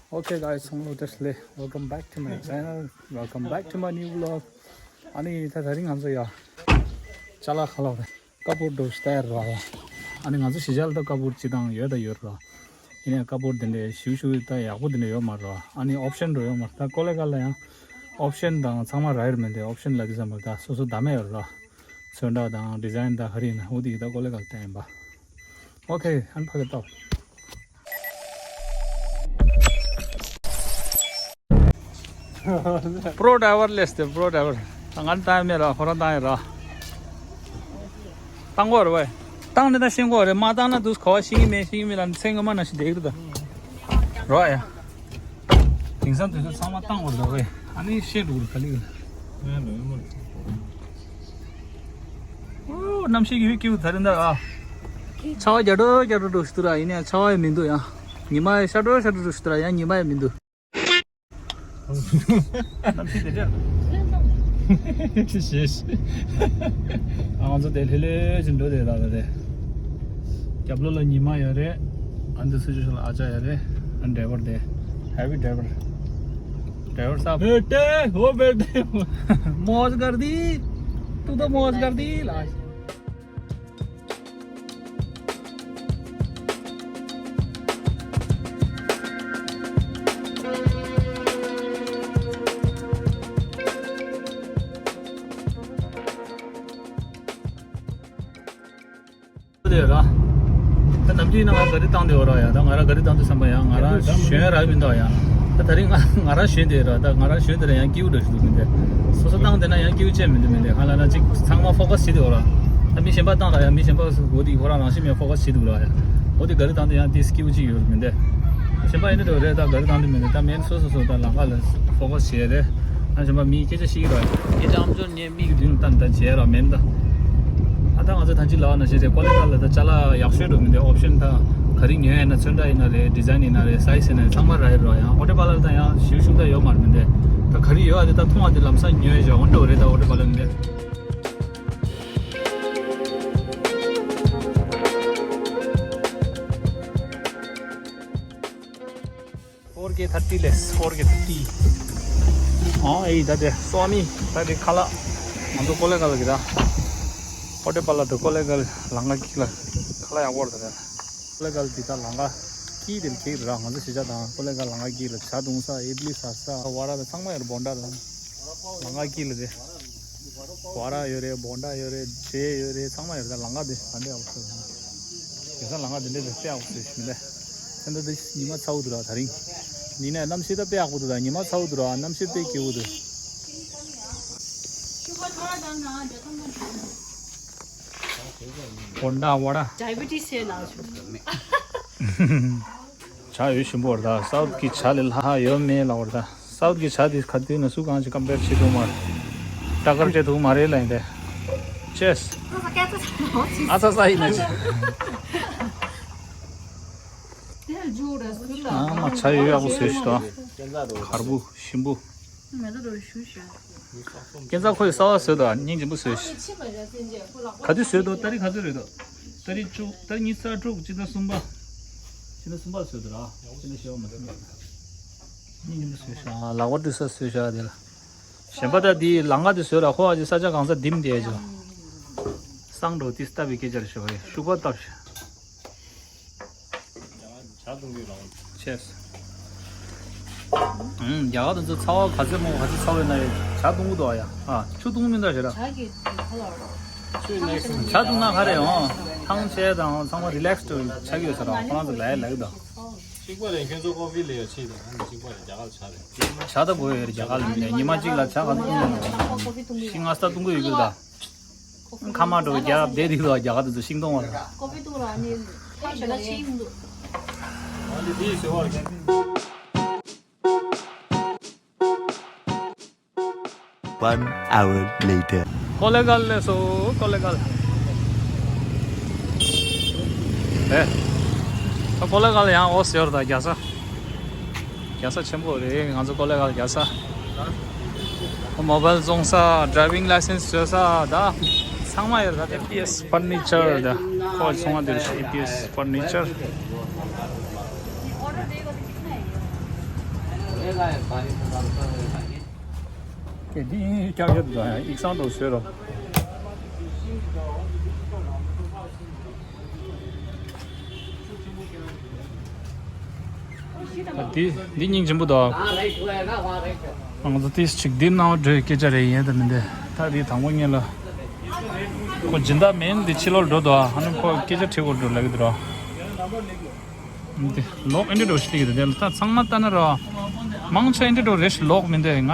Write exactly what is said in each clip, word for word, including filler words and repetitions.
Okay guys, ཚང་མ་བཀྲ་ཤིས་བདེ་ལེགས། Welcome back to my channel. Welcome back to my new vlog. ཨ་ནི་ད་དེ་རིང་ང་ཚོ་ཡ་ཅ་ལག་ཁ་ལོག་རེད། ཀ་པོར་འགྲོ་ཤི་ཏེ་ར་ཡ། ཨ་ནི་ང་ཚོ་གཞིས་ཆགས་ལ་ད་ཀ་པོར་སྤྱི་བཏང་ཡོད་ད་ཡོད་ར། ཡིན་ནའི་ཀ་པོར་དེ་འདྲའི་ཞིབ་ཞིབ་ད་ཡག་པོ་དེ་འདྲ་ཡོད་མ་ར། ཨ་ནི་ཨོབ་ཤན་འགྲོ་ཡོད་མ་ར། ད་ཀོ་ལེ་གལ་ལ་ཡང་ཨོབ་ཤན་དང་ཚང་མ་ར་ཡོད་མིན་ཏེ། ཨོབ་ཤན་ལ་དེ་ཙམ་པ་ད་སོ་སོ་ད་མེད་ཡོད་ར། ཚོན་ཁྲ་དང་ཌི་ཛའིན་དང་ཧ་རི་ན་འོ་དེ་ད་ཀོ་ལེ་གལ་ལ་བསྟན་ཡིན་པ། Okay, ཨ་ནི་ཕ་གི་ཏོ། པྲོ་ཌ་རའི་ཝར་ལས་ཏེ་པྲོ་ཌ་རའི་ཝར། ད་ང་བཏང་ཡ་མེད་ར། ཁོ་རང་བཏང་ཡ་ར། བཏང་གོ་ར་བས། བཏང་ནས་ད་ཤེས་གོ་རེད། མ་བཏང་ན་དུས་ག་བ་ཤེས་ཀྱི་མེད། ཤེས་ཀྱི་མེད་ལ་ནི་ཚེ་སྔ་མ་ན་ཞིག་བསྡད་ཀྱི་རེད་ད། ར་ཡ། དེང་སང་དུས་ཚོད་ཚང་མ་བཏང་གོ་ར་བས། ཨ་ནི་ཤེས་འགྲོ་གི་རེད་ག་ལེ་གི་རེད། ཨོ། གནམ་གཤིས་ཡོད་སྐྱིད་པོ་ད་རེད་ད་ར། ཆར་པ་རྒྱག་འགྲོ་རྒྱག་འགྲོ་འགྲོ་ཞིག་འདུག་ར། ཡིན་ནའི་ཆར་པ་ཡང་མི་འདུག་ཡ། ཉི་མ་ཡང་ཤར་འགྲོ་ཤར་འགྲོ་འགྲོ་ཞིག་འདུག་ར། ཡང་ཉི་མ་ཡང་མི་འདུག་གནམ་གཤིས་དེ་འདྲ། ཞེས། ང་ཚོ་དེ་ལྷོད་ལྷོད་ཅིག་འགྲོ་བསྡད་ད་ལ་རེད། རྒྱབ་ལོགས་ལ་ཉི་མ་ཡོད་རེད། ཨ་འདི་སུ་ཅིག་ལ་ཨ་ཅག་ཡོད་རེད། ཨ་ཌ་རའི་ཝར་དེ། Heavy driver. Driver साहब। बेटे, ओ बेटे। मौज कर दी। तू तो मौज कर दी लाश। དེ་ར། ད་ནམ་རྒྱུན་ཡིན་ན་ང་ག་རི་བཏང་དེ་འོ་ར་ཡ། ད་ང་ར་ག་རི་བཏང་དུས་བསམ་པ་ཡ་ང་ར་ཞོན་ར་མི་འདུག་ཡ། ད་དེ་རིང་ང་ང་ར་ཞོན་དེ་ར། ད་ང་ར་ཞོན་དེ་ར་ཡང་སྐྱིད་པོ་འདྲ་ཞིག་འདུག་མི་འདུག་སོ་སོ་བཏང་དེ་ན་ཡང་སྐྱིད་པོ་ཅན་མི་འདུག་མི་འདུག་ཧ་ལ་ན་ཅིག་ཚང་མ་ཕོ་ཁ་སི་བྱེད་དེ་འོ་ར། ད་མི་གཞན་པ་བཏང་ར་ཡ། མི་གཞན་པ་འོ་དེ་ཁོ་རང་རང་བཞིན་མེད་ཕོ་ཁ་སི་བྱེད་དེ་འོ་ར་ཡ། འོ་དེ་ག་རི་བཏང་དེ་ཡང་དེ་སྐྱིད་པོ་ཅིག་ཡོད་མི་འདུག་གཞན་པ་ཡིན་ན་འགྲོ་རེད། ད་ག་རི་བཏང་དེ་མི་འདུག་ད་མེན་སོ་སོ་སོ་ད་ལམ་ཁ་ལ་ཕོ་ཁ་སི་བྱེད་རེད། ཨ་གཞན་པ་མིའི་སྐད་ཆ་བཤད་ཀྱི་རེད། སྐད་ཆ་ཨམ་ཅོག་ནས་མིག་མདུན་ལ་བལྟས་ད་བྱས་ར་མེད་ད། ཨ་ད་ང་ཚོ་ཐང་ཅིག་ལ་བ་ན་ཞེས་རེད། ཀོ་ལེ་གལ་ལ་ད་ཅ་ལག་ཡག་ཤོས་འགྲོ་མི་འདུག་ཨོབ་ཤན་ད་ག་རེ་ཉོ་ཡ་ན་ཚོན་ཁྲ་ཡིན་ན་རེད། ཌི་ཛའིན་ཡིན་ན་རེད། སའི་ཛི་ཡིན་ན་རེད། ཚང་མ་ར་ཡོད་ར་ཡང་ཨོ་ཊོ་པ་ལར་ད་ཡང་ཞིབ་ཞུགས་ད་ཡོད་མ་རེད་མི་འདུག་ད་ག་རེ་ཡོད་ཨ་དེ་ད་མཐོང་བ་དེ་ལམ་སང་ཉོ་ཡ་ཞོ་འོན་འགྲོ་རེད་ད་ཨོ་ཊོ་པ་ལར་མི་འདུག་ཕོར་ཀེ་ཐར་ཊི་ལས། ཕོར་ཀེ་ཐར་ཊི། ཨོ་ཨེ་ད་དེ་སོ་མི་ད་དེ་ཁ་ལག་ང་ཚོ་ཀོ་ལེ་གལ་གི་ད། ཨོ་ཊོ་པ་ལར་དུ་ཀོ་ལེ་གལ་ལམ་ཁ་དཀྱིལ་ལ་ཁ་ལག་ཡག་པོ་རེད་ད། ཀོ་ལེ་གལ་དེ་ད་ལམ་ཁ་དཀྱིལ་དེར་ཁེག་ར། ང་ཚོ་གཞིས་ཆགས་དང་ཀོ་ལེ་གལ་ལམ་ཁ་དཀྱིལ་ལ་ཇ་བཏུང་ས་ཨིཌ་ལི་ཟ་ས་བ་ར་ད་ཚང་མ་ཡོད་རེད། བོན་ཌ་ད་ལམ་ཁ་དཀྱིལ་ལ་རེད། བ་ར་ཡོད་རེད། བོན་ཌ་ཡོད་རེད། ཇེ་ཡོད་རེད། ཚང་མ་ཡོད་རེད། ད་ལམ་ཁ་དེ་ད་འདྲ་ཡག་པོ་བཟོས་སོང་། དེང་སང་ལམ་ཁ་དེ་འདྲ་དེ་དཔེ་ཡག་པོ་བཟོས་ཤིག་མི་འདྲ། ད་ལྟ་དེ་ཉི་མ་ཚ་བོ་འདུག་ར་ད་རིང་། ཡིན་ནའི་གནམ་གཤིས་ད་དཔེ་ཡག་པོ་འདུག་ད་ཉི་མ་ཚ་བོ་འདུག་ར། གནམ་གཤིས་དཔེ་སྐྱིད་པོ་འདུག་བོན་ཌ་བ་ར། ཌའི་བི་ཊི་སི་ཡོད་ན་ཆུ་མེད། ཇ་ཡོད་ཞིམ་པོ་རེད་ད། སའུཐ་གི་ཇ་ལས་ལྷག་ཡོད་མེད་ལབ་པ་རེད་ད། སའུཐ་གི་ཇ་དེ་ག་དུས་ན་སུ་གང་ཅིག་ཀམ་པེར་བྱེད་ཐུབ་མ་རེད། ཏག་ཀར་བྱེད་ཐུབ་མ་རེད་ལབ་ཡིན་ཏེ། ཅེས། ཨ་ཚ་ཚ་ཡིན་ན་ཅི། ཨ་མ་ཇ་ཡོད་ཡག་པོ་བཟོས་ཤིག་དང་། གར་པོ་ཞིམ་པོ། ཁྱེད་ཚ་ཁོས་གསར་པ་བཟོས་དང་སྙིང་རྗེ་པོ་བཟོས་ཤིག་ག་དུས་བཟོས་དང་ཏ་རིག་ག་ཚོད་རེད་དོ། ཏ་རིག་བཅུ། ཏ་རིག་ཉི་ཤུ་རྩ་དྲུག་སྤྱི་ཟླ་གསུམ་པ། སྤྱི་ཟླ་གསུམ་པ་བཟོས་དང་ར། སྤྱི་ཟླ་བཞི་པ་མ་ཟིན་པ། སྙིང་རྗེ་པོ་བཟོས་ཤིག་ལག་པ་འདྲུད་ས་བཟོས་ཤག་དེ་ལ། གཞན་པ་ད་དེའི་ལམ་ཁ་དེ་བཟོས་ལ་ཁོ་ཨ་ཅེ་ས་ཆ་གང་ས་ལྡིམ་བསྡད་ཅོ། སང་འགྲོ་ཏིས་ལྟ་བའི་སྐད་ཆ་རེད་ཤོ་ཧེ་ཤུག་པ་བཏབ་ཤག་ཇ་བཏུང་གི་ལ། ཆེས། ཨུམ། རྒྱ་གར་དུ་ཚོ་ཚ་བ་ག་ཚོད་མང་པོ་ག་ཚོད་ཚ་བ་ཡོད་ན་ཡོད་ཇ་བཏུང་གི་འདུག་ཨ་ཡ། ཨ་ཆུ་བཏུང་མི་འདྲ་ཞེ་དྲག་ཇ་གི་ཁ་ལ་རོ། ཇ་བཏུང་ན་ག་རེ་ཡོང་། ཐང་ཆད་དང་ཚང་མ་རི་ལེགས་ཆགས་ཀྱི་ཡོད་ས་ར། ཁོ་རང་ཚོ་ལས་ལས་གི་འདུག་གཅིག་པ་ལས་ཁྱོད་ཚོ་ཀོ་ཕི་ལས་ཡོད་ཆེད་དང་ཨ་ནི་གཅིག་པ་ལས་རྒྱ་གར་ཇ་རེད། ཇ་ད་དགོས་ཡོད་རེད། རྒྱ་གར་ལ་ཉི་མ་གཅིག་ལ་ཇ་ག་ཚོད་བཏུང་ཡོང་ན། ཤིང་ང་ས་བཏུང་གི་ཡོད་གི་རེད་ད། ཁ་མ་འགྲོ་རྒྱ་བསྡད་དེ་ལ་རྒྱ་གར་དུ་ཤིང་སྡོང་བ་ར། ཀོ་ཕི་བཏུང་ར་ནི་ཁ་ཞོ་ལ་ཤིང་འདུག One hour later. ཀོ་ལེ་གལ་ལས་སོ་ཀོ་ལེ་གལ། ཨེ། ད་ཀོ་ལེ་གལ་ཡང་འོ་ཟེར་ད་རྒྱ་ས། རྒྱ་ས་ཆེན་པོ་རེད། ང་ཚོ་ཀོ་ལེ་གལ་རྒྱ་ས། མོ་བལ་བཙོང་ས། ཌ་རའི་ཝིང་ལའི་སེན་སི་བཟོ་ས་ད། ཚང་མ་ཡོད་རེད་ད། ཨེ་པི་ཨེས་ཕར་ནི་ཅར་ད། ཁོ་ཚོང་བ་འདིར་ཨེ་པི་ཨེས་ཕར་ནི་ཅར། གལ་ཏེ་ཀྱག་ཀྱག་དུ་དང་ཡང་ཡིག་ཚང་དུ་བཟོས་རོགས། ད་འདི་འདི་སྙིང་རྗེ་པོ་འདུག་ང་ཚོ་ཏིས་ཅིག་འདི་ནང་འགྲོའི་སྐད་ཆ་རེ་ཡིན་ད་མི་འདི། ད་འདི་དང་པོ་ཉིད་ལ་ཁོ་སྦྱིན་བདག་མིན་འདི་ཕྱི་ལོགས་འགྲོ་འདུག་ཨ་ནི་ཁོ་སྐད་ཆ་དྲི་དགོས་འགྲོ་ལབ་ཀྱི་འདུག་རོགས། འདི་ལོག་ཨེ་འདྲ་འགྲོ་ཞིག་དེ་ལ་ཚང་མ་ལྟ་ན་རོགས། མང་ཆེ་ཨེ་འདྲ་འགྲོ་རེ་ཞིག་ལོག་མི་འདི་ང་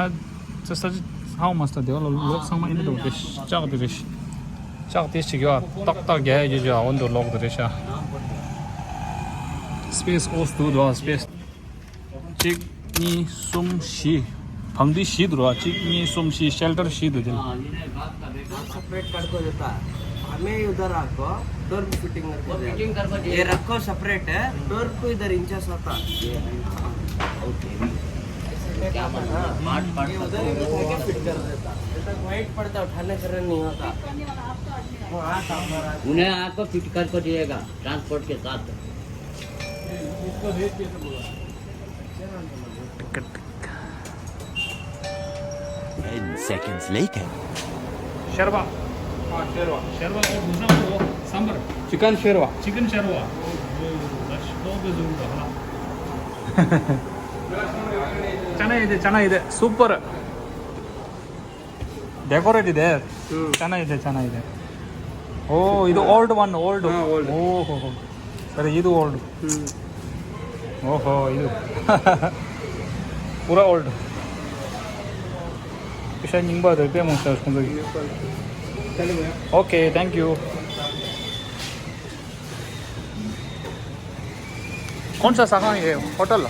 ཚོ་ས་ཅི་ཧའོ་མ་སྟ་དེ་བ་ལ་ལོག་ཚང་མ་ཨེ་འདྲ་འགྲོ་རེ་ཞིག་ལྕགས་དེ་རེ་ཞིག་ལྕགས་དེ་ཞིག་ཡོད་ཏག་ཏག་རྒྱ་ཡ་ཡོད་ཡོད་འོན་དུ་ལོག་དེ་རེ་ཤ། སྤེས་ཨོས་དུ་དོ་སྤེས། གཅིག་གཉིས་གསུམ་བཞི། བང་སྒྲིག་བཞི་འདུག་ར། གཅིག་གཉིས་གསུམ་བཞི་ཤེལ་ཊར་བཞི་འདུག་དེ། हाँ, ये बात का देखो। सेपरेट करके देता है। हमें उधर आपको डोर फिटिंग करके वो देगा। फिटिंग करके ये दिए। रखो सेपरेट है, डोर को इधर इंचेस होता है। ये है। ओके। क्या मतलब है? पार्ट, पार्ट ये उधर ही करके फिट कर देता। ये तक वाइट पड़ता, उठाने करने नहीं होता। वो आता हमारा। उन्हें आपको फिट करके दिएगा, ट्रांसपोर्ट के साथ। Ten seconds later. ཤེར་བ། ཨ་ཤེར་བ། ཤེར་བ་ཨོ་བུ་སམ་པོ་སམ་བར། ཅི་ཀན་ཤེར་བ། ཅི་ཀན་ཤེར་བ། ཨོ་ཨོ་ལ་ཤི་ཏོ་བེ་ཟུ་རུ་ཧ་ལ། ཅ་ན་ཡེ་དེ་ཅ་ན་ཡེ་དེ་སུ་པར། Decorated there. हाँ। ཅ་ན་ཡེ་དེ་ཅ་ན་ཡེ་དེ། ཨོ་ཡེ་དེ་old one, old. हाँ, old. ཨོ་ཧོ་ཧོ། अरे ये तो ओल्ड। हम्म। ओहो ये तो पूरा ओल्ड। पैसा निंबा दे पे मोसा सुन दे। चलो भैया। Okay, thank you. कौन सा सागान ये होटल?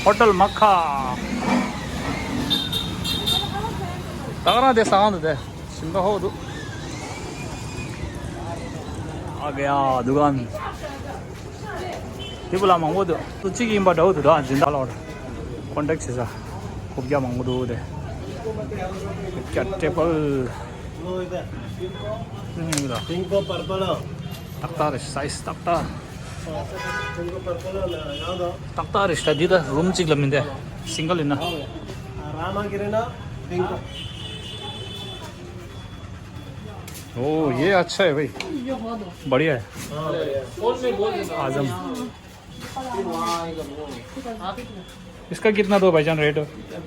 होटल मक्खा। तगड़ा दे सागान दे। ཞིམ་པ་ཧོ་འདུག་ཨ་ག་ཡ་དུ་གན། དེ་བུ་ལ་མང་པོ་འདུག་ཏུ་གཅིག་ཡིན་པ་འདྲ་བོ་འདུག་ད་འཛིན་བདག་ལོར་ཀོན་ཊེག་བྱེད་ས་ཁོབ་རྒྱ་མང་པོ་འདུག་དེ་ཀྱ་ཊེ་པལ། पिंक को पर्पल। ཏག་ཏག་རེད་སའི་ཛི་ཏག་ཏག་ཏག་ཏག་རེད་ཤག་འདི་ད་རུམ་གཅིག་ལ་མི་འདུག་སིང་གལ་ཡིན་ན། रामा ग्रीन पिंक। ओ, ये अच्छा है भाई। बढ़िया है। आजम। इसका कितना दो भाईजान रेट?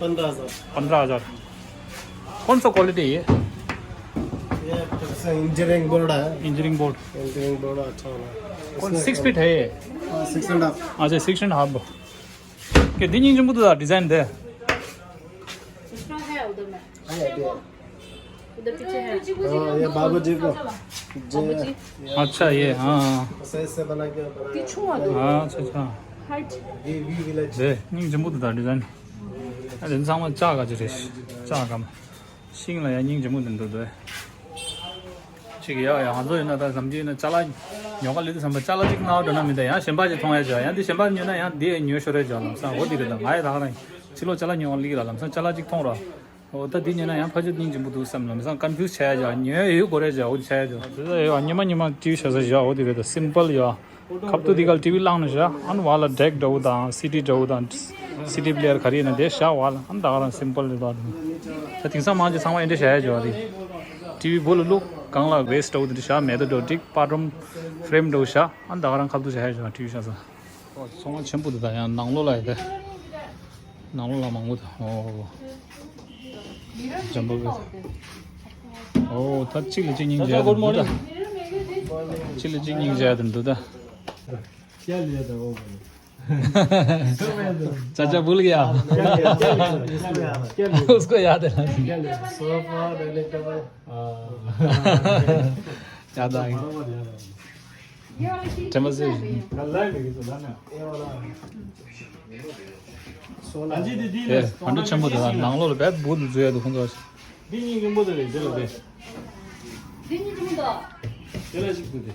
पंद्रह हज़ार। पंद्रह हज़ार। कौन सा क्वालिटी है ये? ये इंजीनियरिंग बोर्ड है। Engineering board. इंजीनियरिंग बोर्ड अच्छा वाला। कौन, सिक्स फीट है ये? हाँ, सिक्स एंड हाफ। अच्छा, सिक्स एंड हाफ। के दिन जिंग बुद्ध डिजाइन दे। दूसरा है उधर में। उधर पीछे है। हाँ, ये बाबू जी को। अच्छा, ये, हाँ, हाँ। सही से बना के बनाया। हाँ, अच्छा, अच्छा। ये भी विलेज। दे, निंग जिंग बुद्ध डिजाइन। अरे, इंसान में चाह का जरे, चाह का। ཤིང་ལ་ཡང་སྙིང་རྗེ་མོ་དེ་འདུག་དོ། ཅིག་ཡ་ཡ་ང་ཚོ་ཡིན་ན་ད་ཟམ་གྱི་ཡིན་ན་ཅ་ལག་ཉོ་ག་ལི་དུ་ཟམ་པ་ཅ་ལག་ཅིག་ནང་འགྲོ་ན་མི་འདུག་ཡང་གཞན་པ་ཅིག་མཐོང་ཡ་ཅིག་ཡང་འདི་གཞན་པ་ཉོས་ན་ཡང་འདི་ཉོས་ཤོར་རེ་ཅིག་ལམ་སང་འོ་འདི་རེད་ད་ང་ཡི་ད་ག་རང་ཕྱི་ལོགས་ཅ་ལག་ཉོ་ག་ལི་གི་ལ་ལམ་སང་ཅ་ལག་ཅིག་མཐོང་ར་འོ་ད་འདི་ཉོས་ན་ཡང་ཕ་ཆུ་སྙིང་རྗེ་མོ་འདུག་བསམ་ལམ་སང་ཀོན་ཕིའུ་ཛི་བྱ་ཡ་ཅིག་ཉོས་ཡོད་དགོས་རེ་ཅིག་འོ་འདི་བྱ་ཡ་ཅིག་དེ་ད་ཡ་ཉི་མ་ཉི་མ་ཅིག་བྱ་ས་ཅིག་འོ་འདི་རེད་ད་སིམ་པལ་ཡ། ཁབ་ཏུ་འདི་ག་ལ་ཊི་ཝི་བླངས་ནས་བཞག་ཨ་ནི་བ་ལ་ཌེག་འདྲ་བོ་དང་སི་ཌི་འདྲ་བོ་དང་སི་ཌི་པི་ལེ་ཡར་ག་རེ་ཡིན་ན་དེ་བཞག་བ་ལ་ཨ་ནི་ད་ག་རང་སིམ་པལ་རེད་དོ། ད་དེང་སང་མང་ཆེ་ཚང་མ་ཨེ་འདྲ་བྱ་ཡ་ཅོ་རེད། ཊི་ཝི་སྦུག་ལ་བླུགས་གང་ལ་བེ་སི་འདྲ་བོ་དེ་འདྲ་བཞག་མེ་ཏོག་འདྲ་བོ་བསྒྲིགས་པར་རུམ་ཕེ་རེམ་འདྲ་བོ་བཞག་ཨ་ནི་ད་ག་རང་ཁབ་ཏུ་བྱ་ཡ་ཅོ་ཊི་ཝི་བཞག་ས། ཚོང་ཁང་ཆེན་པོ་འདི་དང་ཡང་ནང་ལོགས་ལ་ཡ་དེ། ནང་ལོགས་ལ་མང་པོ་དང་ཨོ། འཇམ་པོ་གི། ཨོ་ད་གཅིག་ལ་གཅིག་སྙིང་རྗེ་ཡ་དེ་འདུག་ད། གཅིག་ལ་གཅིག་སྙིང་རྗེ་ཡ་དེ་འདུག་ད། क्या लिया था वो बोलो। चाचा भूल गया। क्या लिया? क्या लिया? क्या लिया? उसको याद है। क्या लिया? Sofa, dining table. हाँ। याद आ गया। बराबर याद आ गया। དྲན་པ་གསོས་ཤིག་དེ་ཕ་འགྲོ་ཆེན་པོ་དེ་ལ་ནང་ལོགས་ལ་བེད་བུ་དུ་འཛུལ་ཡ་དུ་ཁོང་ཚོ། འདི་གཉིས་རིང་པོ་དེ་རེད་དེ་ལ་དེ། འདི་གཉིས་རིང་པོ་འདུག་དེ་ལ་གཅིག་དུ་དེ།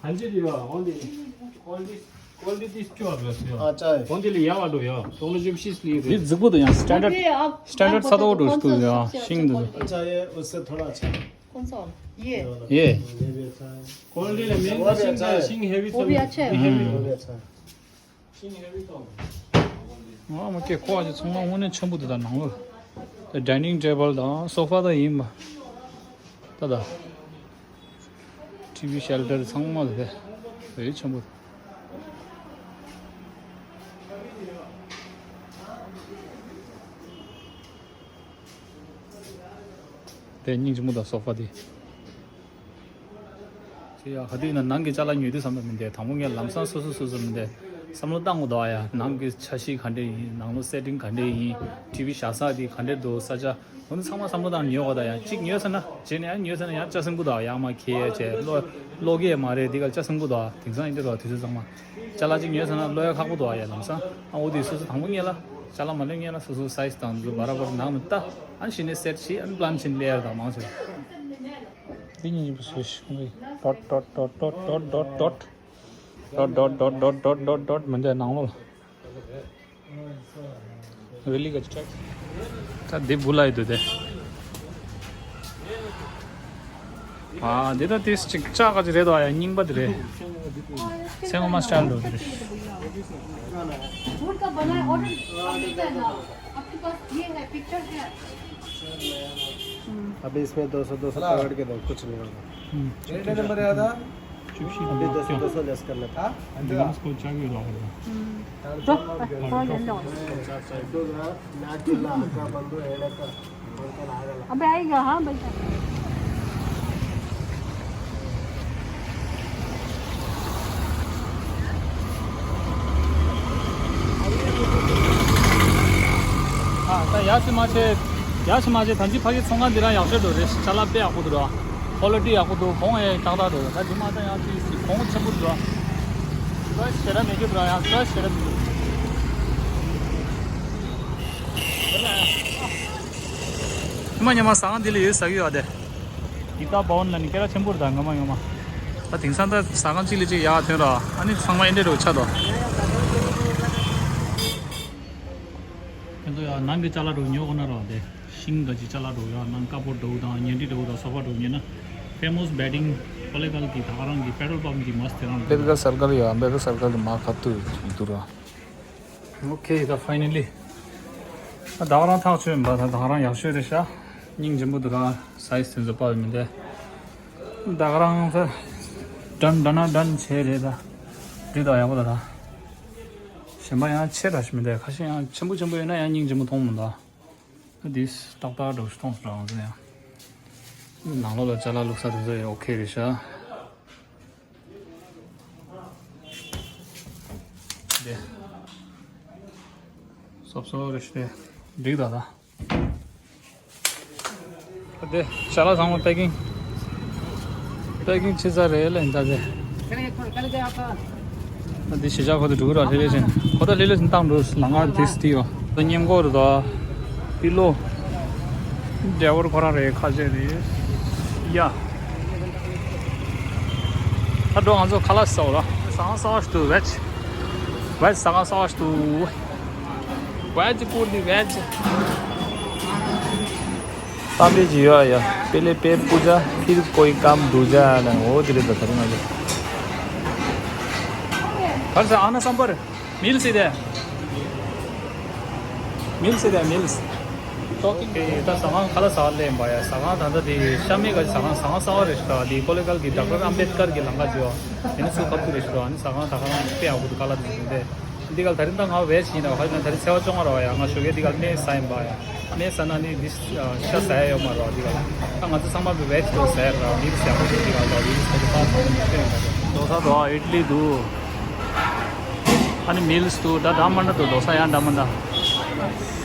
ཧན་ཅི་ཡོད། ཨོན་ལི་ཨོན་ལི་ཨོན་ལི་ཏིས་ཅོ་ཨ་བེ་སི་ཡོད། ཨ་ཅེ། ཨོན་ལི་ཡ་བ་འགྲོ་ཡོད། སོང་ལ་ཞིབ་ཤིས་ལི་རེད། འདི་རྫིག་པོ་དུ་ཡང་སི་ཊན་ཌར་ཌི་སི་ཊན་ཌར་ཌི་ས་ཏོག་འགྲོ་ཞིག་ཏུ་ཡང་ཤིང་དུ། अच्छा, ये उससे थोड़ा अच्छा है। कौन सा वाला? ये। ये। ये भी अच्छा है। क्वालिटी में मेन वो भी अच्छा है। ཤིང་ཧེ་བི་वो भी अच्छा है। ཧེ་བི། वो भी अच्छा है। ཨ་མ་ཀེ་ཁོ་ཨ་ཅེ་ཚང་མ་དངོས་གནས་ཆེན་པོ་འདུག་ད་ནང་ལོགས་ད་ཌའི་ནིང་ཊེ་བལ་དང་སོ་ཕ་ད་ཡིན་པ། ད་ད་ཊི་ཝི་ཤེལ་ཊར་ཚང་མ་ལ་དེ་བས་ཆེན་པོ། དེ་སྙིང་རྗེ་མོ་དང་སོ་ཕ་དེ། ཁྱེད་ཡ་ག་དུས་ཡིན་ན་ནང་གི་ཅ་ལག་ཉོ་དུས་བསམ་བློ་མི་འདས། དང་པོ་ངས་ལམ་སང་སོ་སོ་སོ་སོ་མི་འདས། བསམ་བློ་བཏང་དགོས་འདུག་ཨ་ཡ། ནང་གི་འཆར་གཞི་ག་འདྲས་ཡིན། ནང་ལོགས་སེ་ཊིང་ག་འདྲས་ཡིན། ཊི་ཝི་བཞག་ས་དེ་ག་འདྲས་འདུག་ས་ཆ། འོ་ན་ཚང་མ་བསམ་བློ་བཏང་ཉོ་དགོས་ད་ཡ། གཅིག་ཉོས་ཚར་ན་རྗེས་ནས་ཡང་ཉོས་ཚར་ན་ཡང་ལྕགས་སྲིན་སྐུ་དོག་ཡག་མ་ཁེལ་བྱས་ལོ་ལོ་གས་མ་རེད། འདི་ག་ལྕགས་སྲིན་སྐུ་དོག་དེང་སང་ཡིན་འདི་རོ་དུས་ཚོད་ཚང་མ་ཅ་ལག་གཅིག་ཉོས་ཚར་ན་ལོ་ཡ་ཁག་པོ་དོག་ཡ་ལམ་སང་། ཨ་འོ་དེ་སོ་སོ་དང་པོ་ཉོས་ལ་ཅ་ལག་མ་ལོན་ཉོས་ལ་སོ་སོ་སའི་ཛི་དང་འདི་ཚོ་བར་བར་ནང་ནས་ལྟ། ཨ་གཞི་ནས་སེ་ཊི་བྱེད། ཨ་པི་ལན་བྱེད་ལེ་ཡར་དང་མང་ཆེ། འདི་གཉིས་གཉིས་པོ་བཟོས་ཤིག་ཁོང་གིས་ཌོཊ་ཌོཊ་མི་འདུག་ནང་ལོགས་ལ། རི་ལི་ག་ཅིག་ད་འདི་བུ་ལ་ཡི་འདུག་དེ། ཨ་འདི་ད་ཏིས་ཅིག་ལྕགས་ག་ཅིག་རེད་དོ་ཡ། རྙིང་པ་འདི་རེད། སེ་ངོ་མ་སི་ཊལ་འདྲ་འདི་རེད། अभी इसमें दो सौ दो सौ पकड़ के दो, कुछ नहीं होगा। हम्म। रेट नंबर याद है? अभी दो सौ दो सौ लेस कर लेता। हाँ। तो, तो ये लो। अबे आएगा, हाँ, बेटा। ཨ་ད་ཡ་སི་མ་ཆེ། ཡ་སི་མ་ཆེ། ད་ཅི་ཕ་གི་ཚོང་ཁང་འདི་རང་ཡག་ཤོས་འདུག་རེད། ཅ་ལག་དཔེ་ཡག་པོ་འདུག་ར། ཁོ་ལི་ཊི་ཡག་པོ་འདུག་གོང་ཡང་ཏག་ཏག་འདུག་ད་ཅི་མ་ད་ཡང་ཅི་སི་གོང་ཆེན་པོ་འདུག་ར། ད་ཞེ་དྲག་མེད་རྒྱུ་འདུག་ར། ཡང་ད་ཞེ་དྲག་འདུག་ཉི་མ་ཉི་མ་ཟ་ཁང་འདི་ལ་ཡོད་ཟ་གི་ཡོད་དེ། ཡི་ད་བོན་ལ་ནི་སྐད་གྲགས་ཆེན་པོ་རེད་ད་ངོ་མ་ངོ་མ། ད་དེང་སང་ད་ཟ་ཁང་གཅིག་ལས་གཅིག་ཡག་ཐོན་ར། ཨ་ནི་ཚང་མ་ཨེ་འདྲས་རུ་ཆགས་འདུག་ཁྱེད་ཚོ་ཡང་ནང་གི་ཅ་ལག་རུ་ཉོ་དགོས་ན་ར་དེ། ཤིང་ག་ཅི་ཅ་ལག་རུ་ཡང་ནང་ཀ་པོ་འདྲ་བོ་དང་ཉལ་ཁྲི་འདྲ་བོ་དང་སོ་ཕ་འདྲ་བོ་ཉོས་ན། ཕེ་མོ་སི་བེ་ཌིང་ཀོ་ལེ་གལ་གི་ད་ག་རང་གི་པེ་ཊྲོལ་པམ་གི་མ་སི་དེ་རང་རེད། ཨམ་བེ་ཌ་ཀར་སར་ཀལ་ཡོད། ཨམ་བེ་ཌ་ཀར་སར་ཀལ་གི་མ་ཁ་ཐུག་ཡོད་འདུག་ར། ཨོ་ཁེ། ད་ཕའི་ནལ་ལི། ད་ག་རང་ཐག་ཆོད་ཡིན་པ། ད་ད་ག་རང་ཡག་ཤོས་རེད་ཤག་སྙིང་རྗེ་མོ་འདུག་ར། སའི་ཛི་དེ་ཚོ་དཔའ་བོ་མི་འདུག་ད་ག་རང་ད་ཌན་ཌན་ན་ཌན་བྱས་རེད་ད། འགྲིག་ད་ཡག་པོ་ད་ད། གཞན་པ་ཡང་ཆེ་ར་ཞིག་མི་འདུག་ཁ་ཤས་ཡང་ཆེན་པོ་ཆེན་པོ་ཡོད་ན་ཡང་སྙིང་རྗེ་མོ་མཐོང་མི་འདུག་འདི་ཏག་ཏག་འདྲ་བོ་ཞིག་མཐོང་སོང་ར། ང་ཚོ་ཡང་ནང་ལོགས་ལ་ཅ་ལག་བླུགས་ས་དེ་ཚོ་ཡང་ཨོ་ཁེ་རེད་ཤག་དེ་སོབ་སོབ་རེད་ཤག་འགྲིག་ད་ད། དེ་ཅ་ལག་ཚང་མ་པེ་ཀིང་པེ་ཀིང་བྱེད་ཚར་རེད་ལ་ཡིན་ད་དེ། ད་དེ་གཞིས་ཆགས་ཁོ་ད་འགྲོ་གི་ར། ལྷེ་ལྷེ་ཅན་ཁོ་ད་ལྷེ་ལྷེ་ཅན་བཏང་འགྲོ། ལ་ང་དེ་སི་ཏི་ཡོ་ད་སྔས་མགོ་རུ་ད་པི་ལོ། ཌེ་ཝར་ཁོ་རང་རེད། ཁ་ཆེ་རེད་ཡ། ད་འགྲོ་ང་ཚོ་ཁ་ལག་ཟ་བ་ལ། ཟ་ཁང་གསར་པ་ཞིག་འདུག་ཝེ་ཇི། ཝེ་ཇི་ཟ་ཁང་གསར་པ་ཞིག་འདུག་ཝེ་ཇི་ཀུར་དི་ཝེ་ཇི། བསམ་པའི་ཇི་ཡོ་ཡ། पहले पेट पूजा फिर कोई काम दूजा ལ་འོ་དེ་རེད་ད། ད་རུང་ང་ཚོ་གར་ཟ་ཨ་ན་སམ་པར། མིལ་སི་དེ། མིལ་སི་དེ་མིལ་སི། ཨོ་ཁེ། ད་ཟ་ཁང་ཁ་ལག་ཟ་ལེ་ཡིན་པ་ཡ། ཟ་ཁང་ད་ལྟ་དེ་ཤ་མེད་ག་ཟ་ཁང་ཟ་ཁང་གསར་པ་རེད་ཤག་དེ་ཀོ་ལེ་གལ་གི་ཌོག་ཊར་ཨམ་བེད་ཀར་གི་ལམ་ཁ་ཅིག་ཡོད། དེ་ནི་སུ་ཁ་ཐུག་རེད་ཤག་ཨ་ནི་ཟ་ཁང་ད་ཁ་རང་དཔེ་ཡག་པོ་འདུག་ཁ་ལག་དེ་ཚོ་དེ། འདི་ག་ད་རིང་ད་ང་ཝེ་ཇི་ཡིན་ན་ཁ་ན་ད་རིང་ཚེས་པ་བཅོ་ལྔ་རེད་པ་ཡ། ང་ཞོགས་ཀས་འདི་ག་སྨན་ཟ་ཡིན་པ་ཡ། སྨན་ཟ་ན་ནི་འདི་ཤ་ཟ་ཡ་ཡོད་མ་རེད་པ། འདི་ག་ད་ང་ཚོ་ཚང་མ་ཝེ་ཇི་དེ་ཟ་ཡ་རེད། མིལ་སི་ཡག་པོ་ཞིག་འདི་ག་ད་མིལ་སི་ད་དེ་པ་ཚང་མ་ཤེས་ཡོད་མ་རེད། ཌོ་ས་འདུག་ཨ། ཨིཌ་ལི་འདུག་ཨ་ནི་མིལ་སི་འདུག་ད་ཌ་མན་ཌ་འདུག་ཌོ་ས་ཡང་ཌ་མན་ཌ།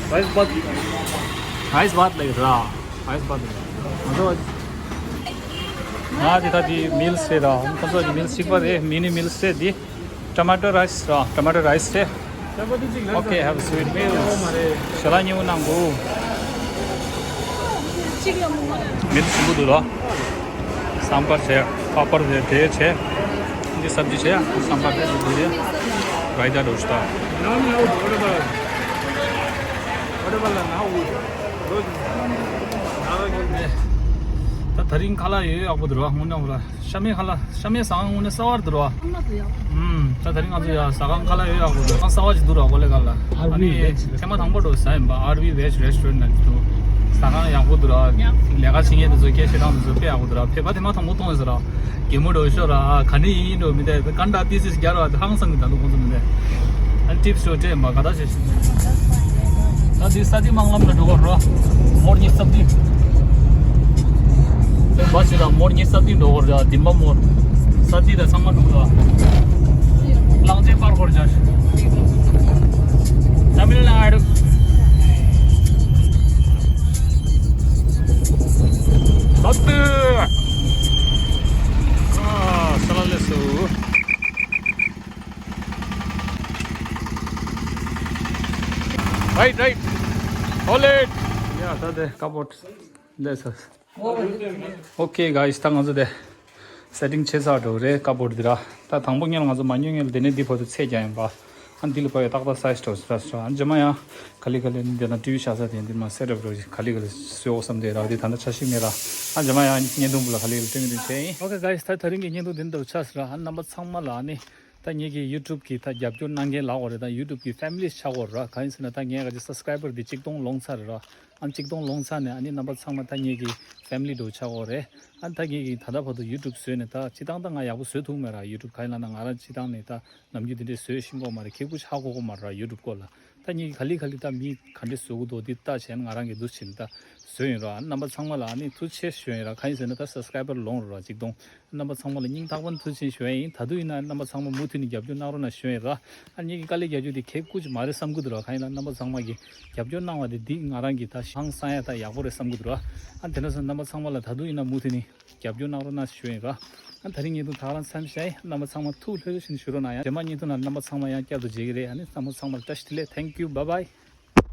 རའི་སི་བཱད། རའི་སི་བཱད་ལབ་ཀྱི་རེད། རའི་སི་བཱད་ལབ་ཀྱི་རེད། ང་ཚོ་ང་དེ་ད་དེ་མིལ་སི་རེད་ད། ཁོ་ཚོ་གི་མིལ་སི་གཅིག་པ་རེད། མི་ནི་མིལ་སི་རེད་དེ། ཊོ་མ་ཊོ་རའི་སི་རེད། ཊོ་མ་ཊོ་རའི་སི་རེད། Okay, have a sweet meal. ཞལ་ལག་མཉེས་པོ་གནང་དགོས། མིལ་ཞིམ་པོ་འདུག་ལ། སམ་བར་བྱས། པ་པར་བྱས། དེ་བྱས། འདི་སབ་ཇི་བྱས། སམ་བར་བྱས། འདི་རེད། རའི་ཏ་འདྲ་བོ་ཞིག་དང་། ད་ ད་རིང་ཁ་ལག་ཡོད་ཡག་པོ་འདུག་ར། དངོས་གནས་ཧོ་ར། ཤ་མེད་ཁ་ལག་ཤ་མེད་ཟ་ཁང་དངོས་གནས་གསར་པ་འདུག་ར། ཨ་མ་འདུག་ཡག་པོ། ཨུམ། ད་ད་རིང་ང་ཚོ་ཡ་ཟ་ཁང་ཁ་ལག་ཡོད་ཡག་པོ་འདུག་ཁང་གསར་པ་ཅིག་འདུག་ར། ཨོ་ལེ་ག་ལ། ཨ་ནི་ཐེངས་མ་དང་པོ་འགྲོ་ཟ་ཡིན་པ། ཨར་བི་ཝེཇ་རེ་སི་ཊོ་རན་ཊི་ན་འདུག་ཟ་ཁང་ཡག་པོ་འདུག་ར། ལས་ཀ་བྱེད་མཁན་དེ་ཚོ་སྐད་བཤད་སྟངས་དེ་ཚོ་དཔེ་ཡག་པོ་འདུག་ར། ཕེབས་པ་ཐེངས་མ་དང་པོ་མཐོང་ཡོད་ཟེར་ར། གད་མོ་འགྲོ་ཤོར་ར། ག་ནས་ཡིན་འགྲོ་མི་དེ་ཀན་ཌ་ཏི་སིས་རྒྱ་ར་དེ་ཧང་སང་གི་ད་འདུག་ཁོང་ཚོ་མི་དེ། ཨ་ནི་ཊིབ་སི་ཤོ་སྤྲད་མ་ག་ད་བྱེད། ད་དེ་ས་དེ་མང་ལམ་ལ་འགྲོ་གོ་ར། མོར་ཉི་སབ་དེ། བ་ཞིག་ལ་མོར་ཉི་སབ་དེ་འགྲོ་གོ་ར། དིམ་པ་མོར། ས་དེ་ད་ཚང་མ་འགྲོ་གོ་ར། གླང་ཆེན་པར་གོར་ཇ། ཏ་མིལ་ནཱ་ཌུ། ད་དེ། ཨ། ས་ལ་ལེ་སུ། Right, right. Hold it. Yeah, ད་དེ་ཀ་པོར་ལེ་སུ། Okay, guys, ད་ང་ཚོ་དེ་སེ་ཊིང་བྱས་ཚར་འགྲོ་རེད། ཀ་པོར་འདི་ར། ད་དང་པོ་སྔོན་ལ་ང་ཚོ་མ་ཉོ་སྔོན་ལ་དེ་ནས་འདི་བར་དུ་ཚད་རྒྱག་ཡིན་པ། ཨ་འདི་ལ་ཕ་ཡ་ཏག་ཏག་སའི་ཛི་འགྲོ་ཟེར་ར་ཟེར། ཨ་རྗེས་མ་ཡང་ག་ལེ་ག་ལེ་འདི་ན་ཊི་བི་བཞག་ས་དེ་འདི་མ་སེ་ཊབ་འགྲོ་ག་ལེ་ག་ལེ་བཟོས་འོ་བསམ་དེ་ར། དེ་ད་ལྟ་འཆར་གཞི་མེད་ར། ཨ་རྗེས་མ་ཡང་བརྙན་ཐུང་བུ་ལ་ག་ལེ་ག་ལེ་སྟོན་གི་དེ་བྱས་ཡིན། Okay, guys, ད་ད་རིང་གི་བརྙན་ཐུང་འདི་འདྲ་ཆགས་ཟེར་ར། ཨ་རྣམ་པ་ཚང་མ་ལ་ཨ་ནི། ད་ངེད་ཀྱི་ཡུ་ཊུབ་ཀྱི་ད་རྒྱབ་སྐྱོར་གནང་མཁན་ལབ་དགོས་རེད། ད་ཡུ་ཊུབ་ཀྱི་ཕེ་མི་ལི་ཆགས་དགོས་རེད། གང་ཡིན་ཟེར་ན་ད་ངས་ག་ཅིག་སབ་སི་ཀ་རའི་བར་འདི་གཅིག་སྟོང་ལོངས་ཚར་རེད་ར། ཨ་གཅིག་སྟོང་ལོངས་ཚར་ནས་ཨ་ནི་རྣམ་པ་ཚང་མ་ད་ངེད་ཀྱི་ཕེ་མི་ལི་འདྲ་ཆགས་དགོས་རེད། ཨ་ད་ངེད་ཀྱི་ད་ལྟ་བར་དུ་ཡུ་ཊུབ་བཟོས་ནས་ད་སྤྱིར་བཏང་ད་ང་ཡག་པོ་བཟོ་ཐུབ་མེད་ར། ཡུ་ཊུབ་གང་ཡིན་ལབ་ན་ང་རང་སྤྱིར་བཏང་ནས་ད་ནམ་རྒྱུན་འདི་འདྲས་བཟོས་ཤེས་ཀྱི་ཡོད་མ་རེད། ཁེ་ཁུ་ཆགས་གོ་གོ་མ་རེད་ར་ཡུ་ཊུབ་སྐོར་ལ། ད་ངེད་ཀྱི་ག་ལེ་ག་ལེ་ད་མི་ག་འདྲས་བཟོ་གི་འདུག་འདི་ལྟ་བྱས་ན་ང་རང་གི་འདུ་བྱེད་ནས་ད་བཟོས་ཡིན་ར། ཨ་རྣམ་པ་ཚང་མ་ལ་ཨ་ནི་ཐུགས་རྗེ་ཆེ་ཞུ་ཡིན་ར། གང་ཡིན་ཟེར་ན་ད་སབ་སི་ཀ་རའི་བར་ལོངས་རེད་ར་གཅིག་སྟོང་། རྣམ་པ་ཚང་མ་ལ་སྙིང་ཐག་པ་ནས་ཐུགས་རྗེ་ཆེ་ཞུ་ཡ་ཡིན། ད་དུང་ཡིན་ན་རྣམ་པ་ཚང་མ་མུ་མཐུད་ནས་རྒྱབ་སྐྱོར་གནང་རོགས་གནང་ཞུ་ཡ་ཡིན་ར། ཨ་ངེད་ཀྱི་དཀའ་ལས་རྒྱག་རྒྱུ་དེ་གལ་ཁུར་ཅིག་མ་རེད་བསམ་གི་འདུག་ར། གང་ཡིན་ན་རྣམ་པ་ཚང་མ་གིས་རྒྱབ་སྐྱོར་གནང་བ་དེ་འདི་ང་རང་གི་ད་ཧང་སང་ཡ་ད་ཡག་པོ་རེད་བསམ་གི་འདུག་ར། ཨ་དེ་འདྲ་སོང་རྣམ་པ་ཚང་མ་ལ་ད་དུང་ཡིན་ན་མུ་མཐུད་ནས་རྒྱབ་སྐྱོར་གནང་རོགས་གནང་ཞུ་ཡ་ཡིན་ར། ཨ་ད་རིང་བརྙན་ཐུང་ད་ག་རང་མཚམས་བཞག་ཡིན། རྣམ་པ་ཚང་མ་ཐུགས་ལྷོད་ལྷོད་བྱས་ནས་བཞུགས་རོགས་གནང་ཡ། རྗེས་མ་བརྙན་ཐུང་ནང་རྣམ་པ་ཚང་མ་ཡང་བསྐྱར་དུ་མཇལ་གི་རེད། ཨ་ནི་རྣམ་པ་ཚང་མ་ལ་བཀྲ་ཤིས་བདེ་ལེགས། Thank you, bye bye.